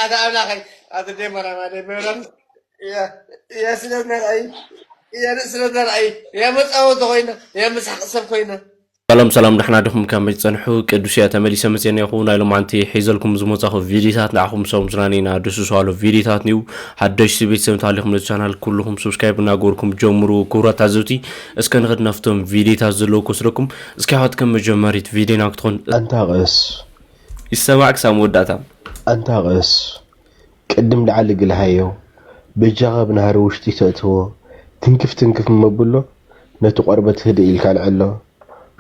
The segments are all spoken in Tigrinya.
ኣታ ኣምላኸይ፣ ኣቲ ደመራ ማደ መብራት፣ እያ፣ እያ ስለ ነርኣይ፣ እያ ስለ ነርኣይ፣ እያ መጻወቲ ኮይና፣ እያ መሳቂ ሰብ ኮይና። ሰላም ሰላም፣ ደሕና ዲኹም? ከመይ ትጸንሑ? ቅዱስ እያ ተመሊሰ መጽኤ እኒኹ። ናይ ሎማዓንቲ ሒዘልኩም ዝመጻኹ ቪዲዮታት ንዓኹም ሰው ምስናኒ ኢና። ደስ ዝዋሉ ቪዲዮታት ንዩ። ሓደሽቲ ቤተሰብ እንተሃሊኹም ነቲ ቻናል ኩልኹም ሰብስክራይብ እናገበርኩም ጀምሩ። ክቡራት ታዘብቲ፣ እስከ ንኸድ ናብቶም ቪዲዮታት ዘለዉ ክወስደኩም። እስኪ ኣሕዋት፣ ከም መጀመሪት ቪዲዮና ክትኾን ኣንታ ቐስ። ይሰማዕ ክሳብ መወዳእታ። ኣንታ ቐስ። ቅድም ዳዕሊ ግልሃዮ፣ በጃኻ ብናህሪ ውሽጢ ተእትዎ፣ ትንክፍ ትንክፍ እሞ ብሎ፣ ነቲ ቆርበት ህድእ ኢልካ ኣልዕሎ።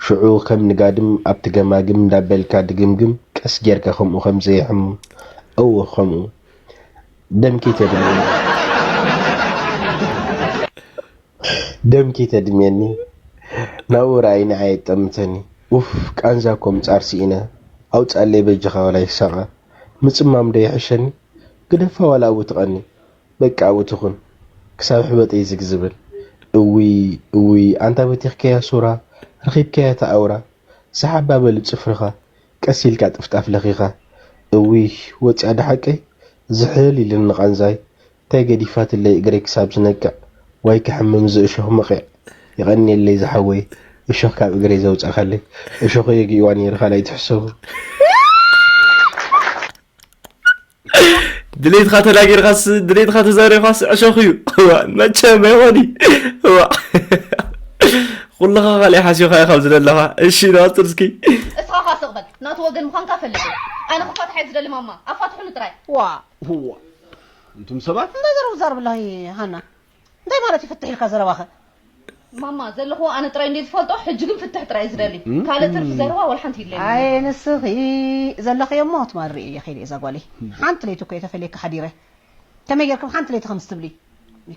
ሽዑ ከም ንጋድም ኣብቲ ገማግም እንዳበልካ ድግምግም፣ ቀስ ጌርካ ከምኡ ከም ዘየሕሙ፣ እወ ከምኡ። ደም ከይተድምኒ። ደም ከይተድምየኒ፣ ናብኡ ርኣይ ንዓይ የጠምተኒ። ኡፍ፣ ቃንዛ እኮ ምጻር ስኢነ። ኣውጻለይ በጃኻ ወላ ይሳቐ። ምጽማም ዶ ይሕሸኒ? ግደፋ ዋላ ኣብኡ ትቐኒ። በቃ ኣብኡ ትኹን። ክሳብ ሕበጠይ ዝግ ዝብል። እውይ፣ እውይ፣ ኣንታ በቲኽካያ ሱራ፣ ረኺብካያ እታ ኣውራ። ሰሓብ ኣበል ጽፍርኻ፣ ቀስ ኢልካ ጥፍጣፍ ለኺኻ። እውይ፣ ወጺኣ ዶ ሓቀይ? ዝሕል ኢሉኒ ቃንዛይ። እንታይ ገዲፋትለይ እግረይ ክሳብ ዝነቅዕ? ዋይ ክሕምም እዚ እሾኽ መቒዕ። የቐንየለይ ዝሓወይ፣ እሾኽ ካብ እግረይ ዘውጻእካለይ። እሾኸይ የጊእዋ ነይርኻ ኣይትሕሰቡ። ድሌትካ ተናጊርካስ፣ ድሌትካ ተዛሪብካስ ዕሾኽ እዩ። እዋ፣ መቸም ኣይኾኒ። እዋ። ኩልኻ ካልእ ሓሲኻ ኢኻ ኣብዚ ዘለኻ። እሺ፣ ንቐጽል እስኪ። እስኻ ኸዓ ስቕ በል። ናቱ ወገን ምዃንካ ፈልጥ። ኣነ ክፋትሕ እየ ዝደሊ ማማ። ኣፋትሑኒ ጥራይ። ዋ፣ ዋ። እንቱም ሰባት። እንታይ ዘረባ ትዛረብ ኣለኻ ሃና? እንታይ ማለት እዩ ፍትሕ ኢልካ ዘረባኸ? ማማ፣ ዘለኽዎ ኣነ ጥራይ እንድየ ዝፈልጦ፣ ሕጂ ግን ፍትሕ ጥራይ እየ ዝደሊ። እም? ካልእ ትርፊ ዘረባ ዋላ ሓንቲ የድልየኒ። ኣይ፣ ንስኺ ዘለኽዮ እሞ ትማል ርእየ እየ ከይደ እዛ ጓለይ። ሓንቲ ለይቲ እኮ እየ ተፈልየካ ሓዲረ። ከመይ ጌርኩም ሓንቲ ለይቲ ከምዚ ትብሊ?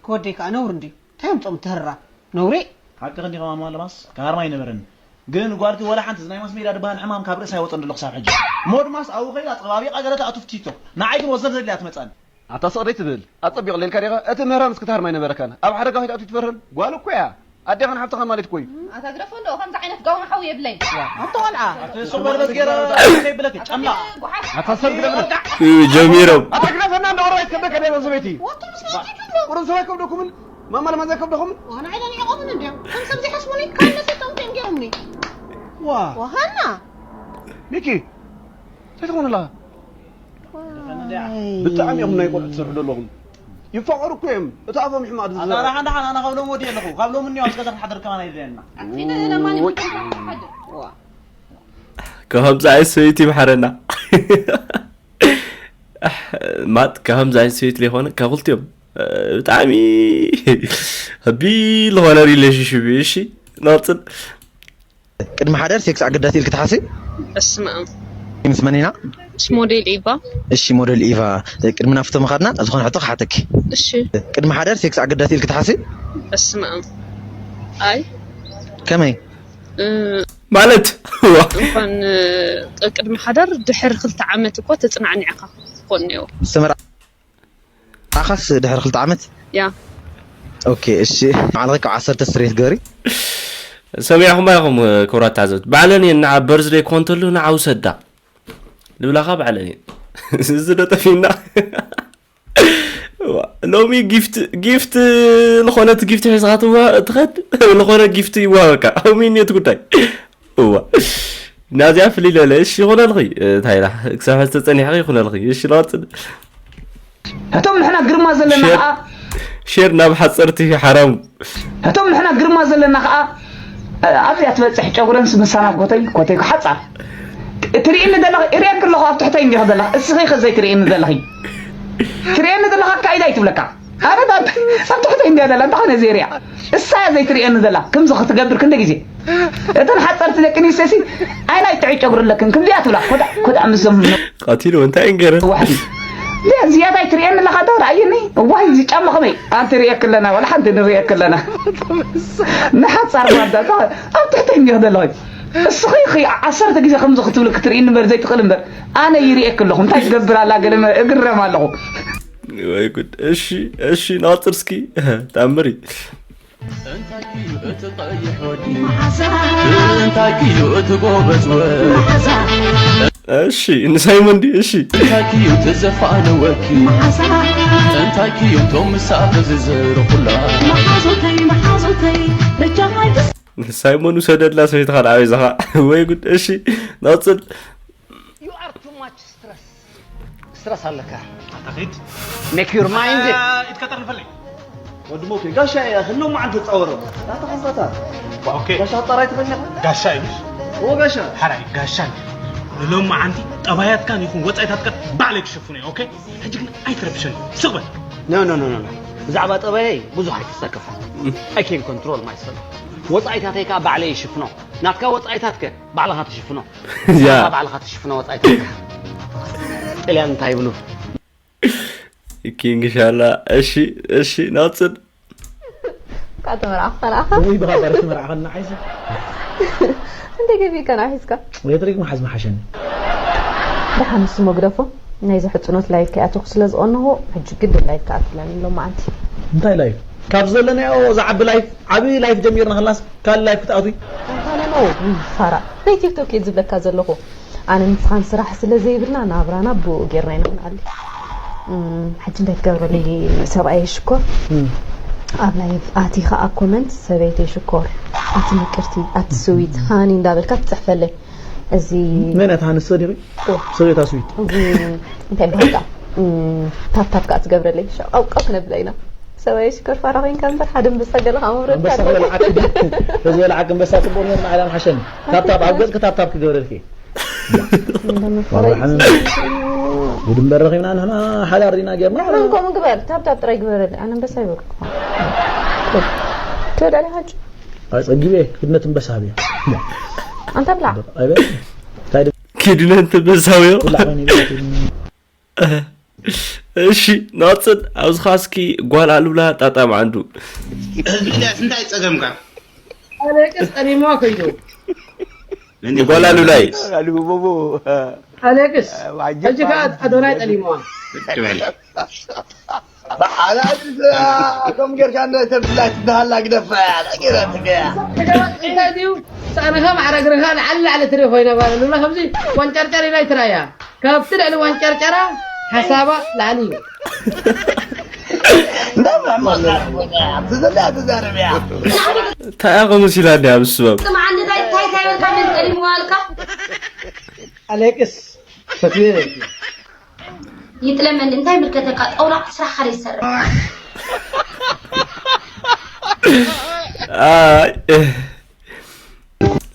ክወደይ ከኣ ነውሪ እንድዩ። እንታይ ኣምጾም ትህራ? ነውሪ? ሓቅኺ እንዲኺ ማማ ለማስ፣ ክሃርም ኣይነበረን። ግን ጓልኪ ዋላ ሓንቲ ናይ ማስ ሜድያ ዝበሃል ሕማም ካብ ርእሳ ኣይወጸን ዘሎ ክሳብ ሕጂ። እሞ ድማስ ኣብኡ ከይዳ ኣጸባቢቓ ገለ ትኣቱ ቲክቶክ። ንዓይ ግን ወዘር ዘድልያ ትመጻኒ። ኣታ ስቕ ደይትብል፣ ኣጸቢቑ ሌልካ ዲኻ? እቲ ምህራምስ ክትሃርም ኣይነበረካን። ኣብ ሓደጋ ከይትኣቱ ትፈርህን? ጓል እኮ እያ። ኣዴኻን ሓፍትኻን ማለት እኮ እዩ። ኣታ ግደፎ እንዶ፣ ከምዚ ዓይነት ጋውን ሓው የብለይን። ኣታ ቆልዓ። ኣቲ ሱቕ በል በስ ገይረ ከይብለኪ፣ ጨምላቕ። ኣታ ሰብ ግደፍ። ጀሚሮም። ኣታ ግደፈና እንዶ ኦሮይ ከበደ ከበደ ሰበይቲ። ወጥቶ ምስ ናይቱ ጀምሮ። ቁሩብ ሰው ኣይከብደኩምን? ማማ ለማዝ ኣይከብደኹምን? ዋና ዓይለን ይቆምን እንዲያ። ከም ሰብ ዘይሓስቡኒ፣ ካብ መሰቶም ገይሮምኒ። ዋ። ዋሃና። ሚኪ፣ እንታይ ትኾን ኣለኻ? ዋይ። ብጣዕሚ እዮም ናይ ቆልዑ ትሰርሑ ዘለኹም። ይፋቐሩ እኮ እዮም። እቲ ኣፎም ይሕማቕ ኣታ ዝዛረብ። ደሓን ደሓን፣ ኣነ ካብ ሎሚ ወዲእ ኣለኹ። ካብ ሎሚ እኒኦ እስከ ዘኽሓድር ከማን ኣይደልየና። ኣክፊነ ለማኒ ወይ። ብልክም ካብ ሓድር። ዋ። ከምዚ ዓይነት ሰበይቲ ይምሓረና። ማጥ ከምዚ ዓይነት ሰበይቲ ዘይኮነ ካብ ክልቲኦም፣ እ፣ ብጣዕሚ ከቢድ ዝኾነ ሪሌሽንሽፕ እዩ። እሺ፣ ንቐጽል። ቅድሚ ሓዳር ሴክስ ኣገዳሲ ኢልኪ ትሓስቢ? በስመ ኣብ። ምስ መን ኢና? ምስ ሞዴል ኢቫ። እሺ፣ ሞዴል ኢቫ፣ ቅድሚ ናፍቶ ምኻድና ዝኾነ ሕቶ ክሓተኪ። እሺ። ቅድሚ ሓዳር ሴክስ ኣገዳሲ ኢልኪ ትሓስቢ? በስመ ኣብ። ኣይ። ከመይ? እ፣ ማለት፣ ዋ። እንኳን፣ እ፣ ቅድሚ ሓዳር ድሕሪ ክልተ ዓመት እኮ ተጽናዕኒዕካ ክኾን ነይሩ። ዝተመርዓ ኣኻስ ድሕሪ ክልተ ዓመት? ያ። ኦኬ፣ እሺ። መዓልኺ ካብ ዓሰርተ ስትሬት ገሪ? ሰሚዕኹማ ኢኹም፣ ክቡራት ተዓዘብቲ። ባዕለን እየን ንዓ በርዝደይ ክኾን ተሎ ንዓ ውሰዳ። ልብላኻ ባዕለን እየን። እዚ ዶ ጠፊና? ዋ፣ ሎሚ ጊፍት፣ ጊፍት ዝኾነት ጊፍት ሒዝኻ ትዋ-፣ ትኸድ፣ ዝኾነ ጊፍት ይዋሃበካ። ሎሚ እኔት ጉዳይ። እዋ። ናዚኣ ፍልይ ለለ፣ እሺ፣ ይኹነልኺ። እንታይ ኢላ? ክሳብ ሕዚ ተጸኒሕኺ ይኹነልኺ። እሺ፣ ንቐጽል። እቶም ንሕና ግርማ ዘለና ሼር፣ ከዓ ሼር ናብ ሓጸርቲ ሓራሙ። እቶም ንሕና ግርማ ዘለና ከዓ ኣብዚኣ ትበጽሕ ጨጉረን ስምሳና ኮተይ፣ ኮተይ ሓጻር። ትርእይኒ ዘለኺ፣ እርእየኪ ኣለኹ ኣብ ትሕተይ እንዲኺ ዘለኺ። እስኺ ከ ዘይትርእይኒ ዘለኺ? ትርእየኒ ዘለኻ ኣካይዳ ይትብለካ። ኣረ፣ ኣብ፣ ኣብ ትሕተይ እንድያ ዘላ፣ እንተኾነ ዘይርያ። እሳ እያ ዘይትርእየኒ ዘላ። ከምዚ ክትገብር ክንደ ግዜ። እተን ሓጸርቲ ደቂ ኣንስትዮሲ፣ ኣይ ናይ ጥዑይ ጨጉሪ ኣለክን፣ ክንደያ ትብላ። ኮዳ፣ ኮዳ ምስዞም ቀቲሉ እንታይ ገረ? ዋሕዲ። እንድያ ዝያዳ ኣይትርእየኒ ኣለኻ ዶ? ረኣየኒ። እዋይ፣ እዚ ጫማ ከመይ? ኣንቲ ርእየክ ኣለና፣ ዋላ ሓንቲ ንርእየክ ኣለና። ንሓጻር ማዳ፣ እዛ ኣብ ትሕተይ እንድያ ዘለኺ። እስኺ ኢኺ ዓሰርተ ግዜ ከምዚ ክትብሊ ክትርእይኒ እምበር ዘይትኽእሊ እምበር፣ ኣነ ይርእየክ ኣለኹ። እንታይ ትገብር ኣላ? ገለ መ-፣ እግረም ኣለኹ። ወይ ጉድ። እሺ፣ እሺ፣ ንቐጽል እስኪ። ተኣምር እዩ። እንታይ እዩ እቲ ቀይሕ ወዲ? እንታይ እዩ እቲ ጎበዝ ወዲ? እሺ፣ ንሳይሞን ድዩ? እሺ። እንታይ ክዩ ተዘፋነወኪ እንታይ ክዩ ቶም ምሳብ ዝዘረኹላ መሓዙተይ መሓዙተይ በጃኻ ኣይትስ ንሳይሞን ውሰደላ ሰበይትኻ ንዓበይ ዘኻ ወይ ጉድ። እሺ፣ ናጽል You are too much stress. Stress ኣለካ. ኣታኺድ Make your mind. ኢድካ ጠርንፈለይ ወዲ ሞኬ ጋሻ እያ ህሎም መዓን ተጻወረ ናታ ሓሳታ ኦኬ ጋሻ ኣጣራይ ትበኛ ጋሻ እዩ ኦ ጋሻ ሓራይ ጋሻ እዩ ንሎም መዓንቲ ጠባያትካን ይኹን ወፃኢታትካ ባዕለይ ክሽፍኑ እየ ኦኬ ሕጂ ግን ኣይትረብሸኒ ስቕ በል No, no, no, no, no. ብዛዕባ ጠባየይ ብዙሕ ኣይትሰከፍ. I can control myself. ወጻኢታተይ ከዓ ባዕለይ ይሽፍኖ. ናትካ ወጻኢታትከ ባዕልኻ ትሽፍኖ. ያ ናትካ ባዕልኻ ትሽፍኖ ወጻኢታትካ. ጥልያን እንታይ ይብሉ? ኪንግ ሻላ። እሺ፣ እሺ፣ ናጽል ካብ ተመርዓኹ ከነኣኻ ወይ ብኻ ጋር ተመርዓኸና ዓይዚ እንደ ገቢእካ ናብ ሒዝካ ሌትሪክ መሓዝ መሓሸኒ ደሓን ንሱ መግደፎ ናይዚ ሕፅኖት ላይፍ ከይኣተኹ ስለ ዝቐነኹ ሕጂ ግድን ላይፍ ከኣትለን ሎማዓንቲ እንታይ ላይፍ ካብ ዘለናዮ ዝዓቢ ላይፍ ዓብዪ ላይፍ ጀሚርና ከላስ ካልእ ላይፍ ክትኣትዊ ፋራ ናይ ቲክቶክ እየ ዝብለካ ዘለኹ ኣነ ንስኻን ስራሕ ስለ ዘይብልና ናብራና ብኡ ጌርና ኢና ክንኣሊ እም፣ ሕጂ እንታይ ትገብረለይ ሰብኣየ ሽኮር ኣብ ላይቭ ኣቲኻ ኣብ ኮመንት ሰበይተይ ሽኮር ኣቲ ምቅርቲ ኣቲ ስዊት ሃኒ እንዳበልካ ትፅሕፈለይ እዚ መን እያ ትሃንሶ ዲኺ ኦ፣ ሰበይታ ስዊት እዚ እንታይ ባህልካ እም፣ ታፕታፕ ከዓ ትገብረለይ ሻው ቀው ክነብላ ኢና ሰብኣየ ሽኮር ፋራ ኮይንካ እምበር ሓደ ኣንበሳ ገለኻ መብረድካ ኣንበሳ ክበልዓክ ተዝበልዓክ ኣንበሳ ፅቡቅ ነርና ዓዳም ሓሸኒ ታብታብ ኣብ ገፅኪ ታብታብ ክገብረልኪ ይድንበር ረኺብና ንሕና ሓዳር ዲና ጌርና ንሕና ከምኡ ግበር ታብታብ ጥራይ ግበረለይ ኣነ ኣንበሳ ይበልኩ ትወዳለ ሓጂ ኣይ ጸጊበ ክድነት እምበሳ ሃብያ ኣንተ ብላ ኣይበ እንታይ ድ- ኪድነን ትበሳውዮ ብላዕ በኒ ብላዕ በኒ። እሺ ናጽን ኣብዚ ኻስኪ ጓል ኣሉላ ጣጣም ዓንዱ ህዝቢ ኢልያስ እንታይ ጸገምካ ኣሌክስ ጠሊምዋ ከይዱ ጓል ኣሉላይ ኣሌክስ ሕጂ ከዓ ኣዶናይ ጠሊምዋ ትበል ሓላል ከም ጌርካ እንደ ተብላይ ትበሃላ ግደፋ እያ ነጊረትከያ እንታይ ድዩ ሳእንኻ ማዕረግርኻ ላዕሊ ላዕሊ ትርኢ ኮይና ጓል ኣሉላ ከምዚ ወንጨርጨር ኢላ ይትረኣያ ካብቲ ልዕሊ ወንጨርጨራ ሓሳባ ላዕሊ እዩ ናብ ሕማቕ ትዘለያ ትዛረብ እያ እንታይ እያ ከምስ ኢላ እንዲያ ምስ ስበብ ጥምዓኒ እንታይ እንታይ እንታይ በልካ መን ጠሊምዋ ኣልካ ኣሌክስ ፈትየ ይጥለመኒ እንታይ ምልከተካ ጠውላ ስራሕካ ዘይሰርሕ ኣይ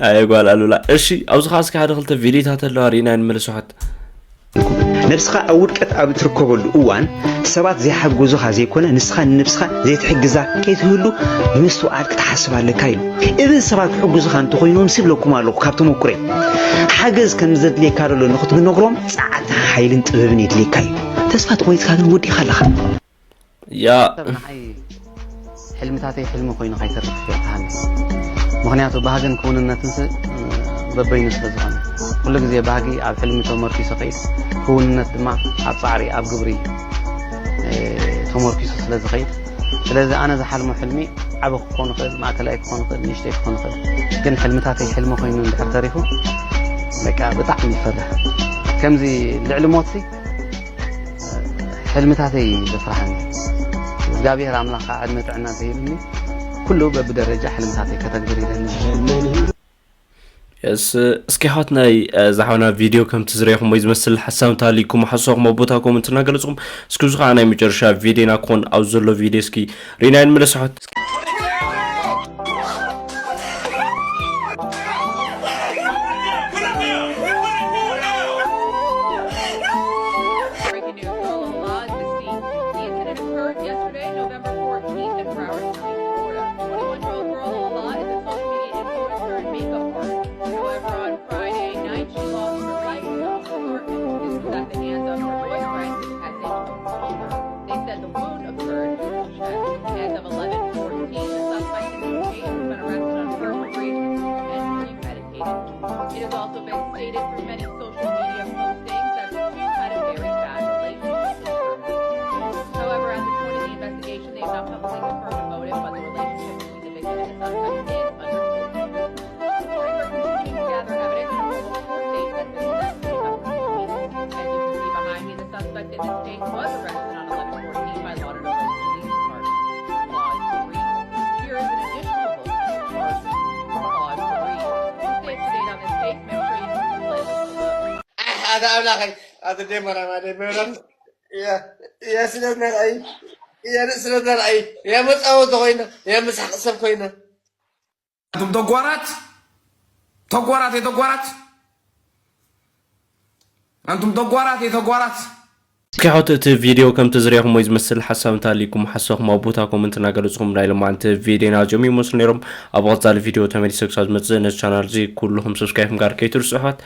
ኣየ ጓል ኣሉላ እሺ ኣብዚ ኸዓ እስኪ ሓደ ክልተ ቪዲዮታት ኣለዋ ርኢና ንመለስ ውሓት ነብስኻ ኣብ ውድቀት ኣብ እትርከበሉ እዋን ሰባት ዘይሓግዙኻ ዘይኮነ ንስኻ ንነብስኻ ዘይትሕግዛ ከይትህሉ ብምስትውዓል ክትሓስብ ኣለካ ኢሉ እብን ሰባት ክሕግዙኻ እንተኾይኖም ስብለኩም ኣለኹ ካብ ተመኩረይ ሓገዝ ከም ዘድልየካ ዘሎ ንኽትነግሮም ጸዓትን ሓይልን ጥበብን የድልየካ እዩ ተስፋ ተቖሪጽካ ግን ወዲእኻ ኣለኻ ያ ሰብ ንዓይ ሕልምታተይ ሕልሚ ኮይኑ ከይተርፍ ይፍትሃኒ ምክንያቱ ባህግን ክውንነትን ስ በበይኑ ስለ ዝኾነ ኩሉ ግዜ ባህጊ ኣብ ሕልሚ ተመርኪሱ ከይድ ክውንነት ድማ ኣብ ፃዕሪ ኣብ ግብሪ ተመርኪሱ ስለ ዝኸይድ ስለዚ ኣነ ዝሓልሞ ሕልሚ ዓቢ ክኾን ይኽእል ማእከላይ ክኾን ይኽእል ንእሽተይ ክኾን ይኽእል ግን ሕልምታተይ ሕልሚ ኮይኑ እንድሕር ተሪፉ በቃ ብጣዕሚ ይፈርሕ ከምዚ ልዕሊ ሞትሲ ሕልምታተይ ዘፍርሓኒ እግዚኣብሔር ኣምላኽ ከዓ ዕድመ ጥዕና እንተሂብኒ ኩሉ በብደረጃ ሕልምታተይ ከተግብር ኢለኒ የስ እስኪ ሓወት ናይ ዝሓውና ቪድዮ ከምቲ ዝረኹም ወይ ዝመስል ሓሳብ እንተሃልይኩም ሓሳብኩም ኣብ ቦታ ኮመንት እናገለፅኩም እስኪ እዚ ከዓ ናይ መጨረሻ ቪድዮና ክኾን ኣብ ዘሎ ቪድዮ እስኪ ሪና ንመለስ ሓወት Breaking news. Roll of law is deceased. The incident occurred yesterday, November fourteenth, in Broward County, Florida. Twenty-one-year-old Roll of Law is a social media influencer and makeup artist. However, on Friday night, she lost her life in her apartment. This was at the hands of her boyfriend, as they told her. They said the wound occurred due to chest. As of eleven fourteen, the suspect in this case has been arrested on first degree and premeditated. It has also been stated through many social media postings that the two had a very bad relationship. However, as reported in the investigation, they have not publicly confirmed a motive, but the relationship between the victim and the suspect is under scrutiny. Police are continuing to gather evidence and hold a court date set for the If the state was arrested on eleven fourteen by Lauderdale Police Department, clause three. Here is an additional book, clause three. Stay up to date on the state's membership list. ኣታ ኣምላኸይ ኣቲ ደመራ ማደ በረም ያ ስለት ነርኣይ ያ ስለት ነርኣይ ያ መጻወቲ ኮይና ያ መሳቅ ሰብ ኮይና أنتم دوغورات. دوغورات يا دوغورات. أنتم دوغورات يا دوغورات. እስኪ ሓወት እቲ ቪድዮ ከምቲ ዝሪኹም ወይ ዝመስል ሓሳብ እንተሃሊኩም ሓሳብኩም ኣብ ቦታ ኮመንት እናገለፅኩም ናይ ሎማዓንቲ ቪድዮና እዚኦም ይመስሉ ነይሮም። ኣብ ቀፃሊ ቪድዮ ተመሊሰ ክሳብ ዝመፅእ ነዚ ቻናል እዚ ኩልኹም ሰብስክራይብ ምግባር ከይትርስዑ ኣሕዋት።